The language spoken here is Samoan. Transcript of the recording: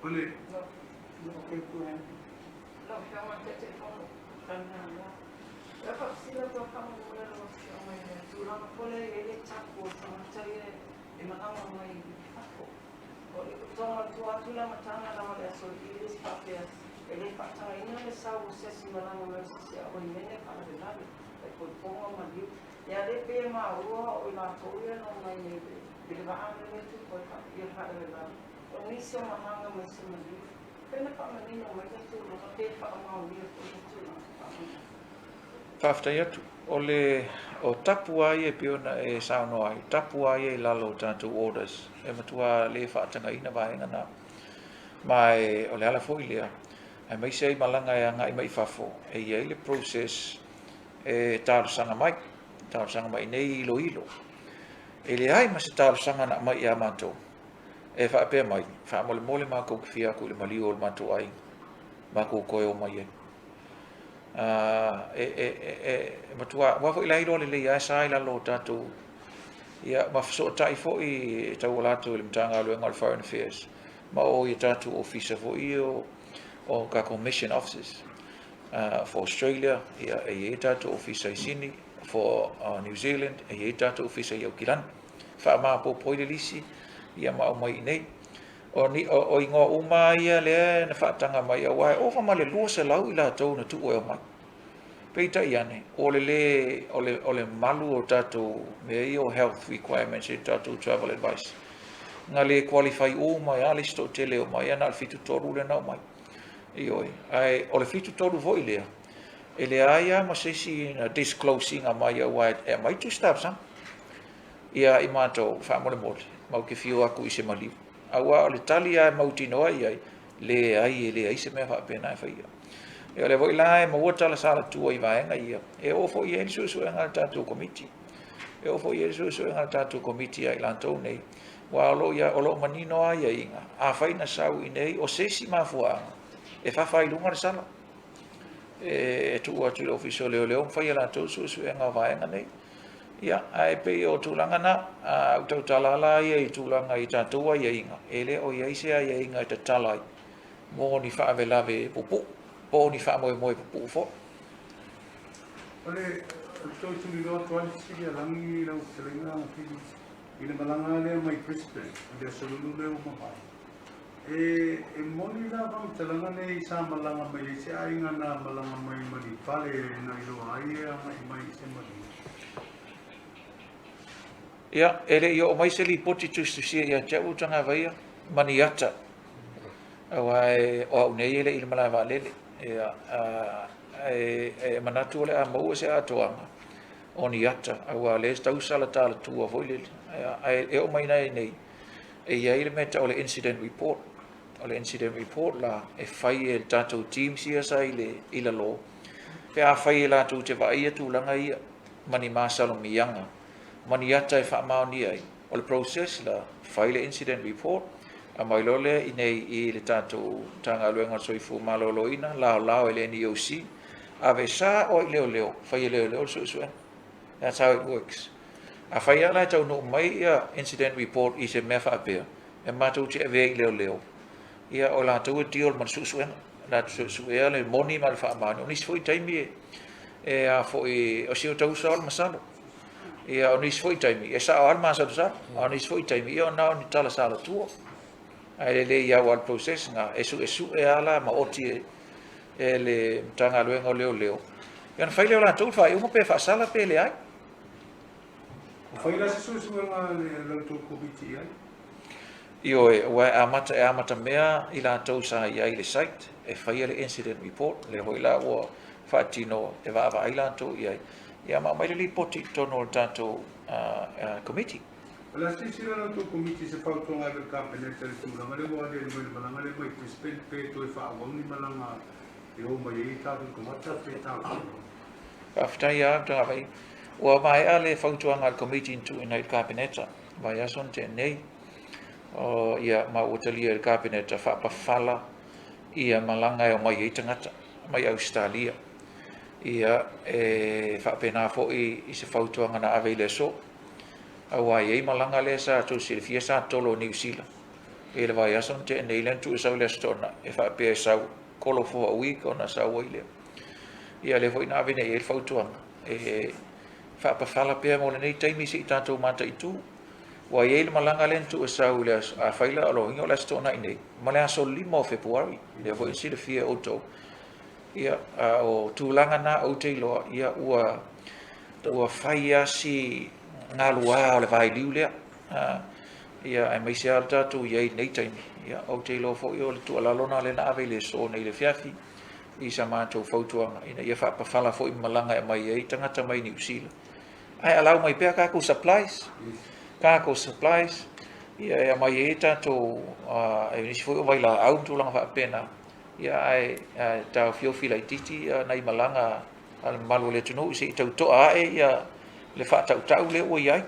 O le Faafetai atu. O le o tapu lava ia e pei ona e saunoa ai, o tapu lava ia i lalo o tatou orders, e matua le faatagaina vaega na. Ma e, o le ala foi lea, aemaise ai malaga e agai mai i fafo, e i ai le process e talosaga mai, talosaga mai nei iloilo. E leai ma se talosaga na aumai ia matou, e faapea mai, faamolemole matou te fia atu i le maliu o le matou aiga, matou toe o mai ai. E matua, aua foi la e iloa lelei lava e sa i lalo o tatou, ia, ma fesootai foi e tauala atu i le Matagaluega o le Foreign Affairs, ma o i tatou ofisa foi ia o tatou mission offices. For Australia, ia, e i ai tatou ofisa i Sydney, for New Zealand, e i ai tatou ofisa i Aukilani. Faamaopoopo ai le lisi, ia ma aumai i inei. O, ni, o, o igoa uma ia lea na faataga mai, aua e ova ma le 200 i latou na tuu e omai. Peitai ane, o le lē, o le malu o tatou mea ia o health requirements e tatou travel advice. Na le qualify uma ai lava le isi toatele e omai, na o le 73 lea na omai. Ioe, ae o le 73 foi lea, e leai lava ma se isi na disclose ina mai, aua e aumai tusi talosaga. Ia i matou, faamolemole, matou te fia o atu i se maliu. Aua o le tali lava e mautinoa i ai, leai, e leai se mea faapena e faia. Ia o lea foi la e maua tala salatua i vaega ia, e oo foi i ai le suesuega a le tatou Komiti. E oo foi i ai le suesuega a le tatou Komiti ia i latou nei, aua o lo o manino lava aiaiga, afai na sau i inei, o se isi mafuaaga, e fafa ai i luga le sala. E tuu atu i le Ofisa o Leoleo ma fai e latou suesuega o vaega nei. Ia, ae pei o tulaga na, a ou tautala la ia i tulaga i tatou aiaiga, e le o i ai se aiaiga e tatala ai mo ni faalavelave pupuu, po o ni faamoemoe pupuu foi. O le toe tuliloa atu ai le fesili a Lagi i lau fetalaiga Fili i le malaga lea mai Brisbane i le aso Lulu lea ua mavae. E moni la faamatalaga nei sa malaga mai ai se aiga na malaga mai ma ni fale na iloa ai e agai mai i se maliu? Ia, e le i oo mai se lipoti tusitusia ia te au Tagavaia ma ni ata, aua o au nei e le i le malae vaalele. Ia, e manatu o le a maua se atoaga o ni ata, aua o lea e tau sala talatua foi lele. Ae e oo mai nei, e i ai le mea e tau o le incident report. O le incident report la, e fai e le tatou teams ia sa i lalo, pe a fai e latou te vaaia tulaga ia, ma ni masalomiaga, ma ni ata e faamaonia ai. O le process la, fai le incident report, aumai loa lea i nei i le tatou Matagaluega o le Soifua Maloloina, laolao e le NEOC, ave sao ai i leoleo, fai e leoleo le suesuega. That's how it works. Afai lava la e taunuu mai ia incident report i se mea faapea, e matou te avea i leoleo, ia o latou e deal ma le suesuega. Latou suesuea le moni ma le faamaoni. O nisi foi taimi e a foi, o si o tausa o le masalo. Ia o nisi foi taimi, e sao lava le masalosalo. A o nisi foi taimi, ia o na o ni tala salatua. Ae lelei aua le process na, e suesue lava la ma oti e le Matagaluega o Leoleo. Ia ona fai lea o latou le faaiuga pe faasala pe leai. Ua fai la se suesuega a la outou Komiti i ai? Ioe, aua e amata mea i latou sa i ai i le site, e faia le incident report, lea foi la ua faatino e vaavaai latou i ai, ia ma aumai le lipoti i totonu o le tatou Komiti. O le a silasila la outou Komiti i se fautuaga e ave i le Kapeneta i le tulaga lea ua aliali mai le malaga lea mai Brisbane pe toe faaauau ni malaga e o mai ai tatou tagata pe talosaga? Faafetai lava Tagavai. Ua maea le fautuaga a le Komiti na tuuina i le Kapeneta vaiaso na tea nei. O, ia, ma ua talia e le Kapeneta faapafala ia malaga e omai ai tagata mai Ausetalia. Ia, e faapena foi i se fautuaga na ave i le aso. Aua e i ai malaga lea sa tou silafia sa tolo i Niu Sila. I le vaiaso na tea nei lea na tuu e sau i le Aso Toonai, e faapea e sau kolo for a week ona sau ai lea. Ia lea foi na ave nei i ai le fautuaga e faapafala pea mo lenei taimi se i tatou mataitu. Ua i ai le malaga lea na tuu e sau i le aso, afai la o lona uiga o le Aso Toonai nei, ma le aso 5 o Fepuari, lea foi na silafia e outou. Ia, a o tulaga na ou te iloa, ia ua ua fai lava si galua o le vailiu lea. Ia, aemaise lava le tatou i ai i lenei taimi. Ia, ou te iloa foi o le tuualalo lena lea na ave i le aso nei i le afiafi i sa matou fautuaga ina ia faapafala foi malaga e aumai ai tagata mai Niu Sila. Ae allow mai pea tatou supplies, tatou supplies, ia e aumai ai tatou, e nisi foi o vailaau ma tulaga faapena, ia ae taofiofi laitiiti nai malaga a le mamalu o le atunuu se i tau to'a ae ia le faatautau lea ua i ai.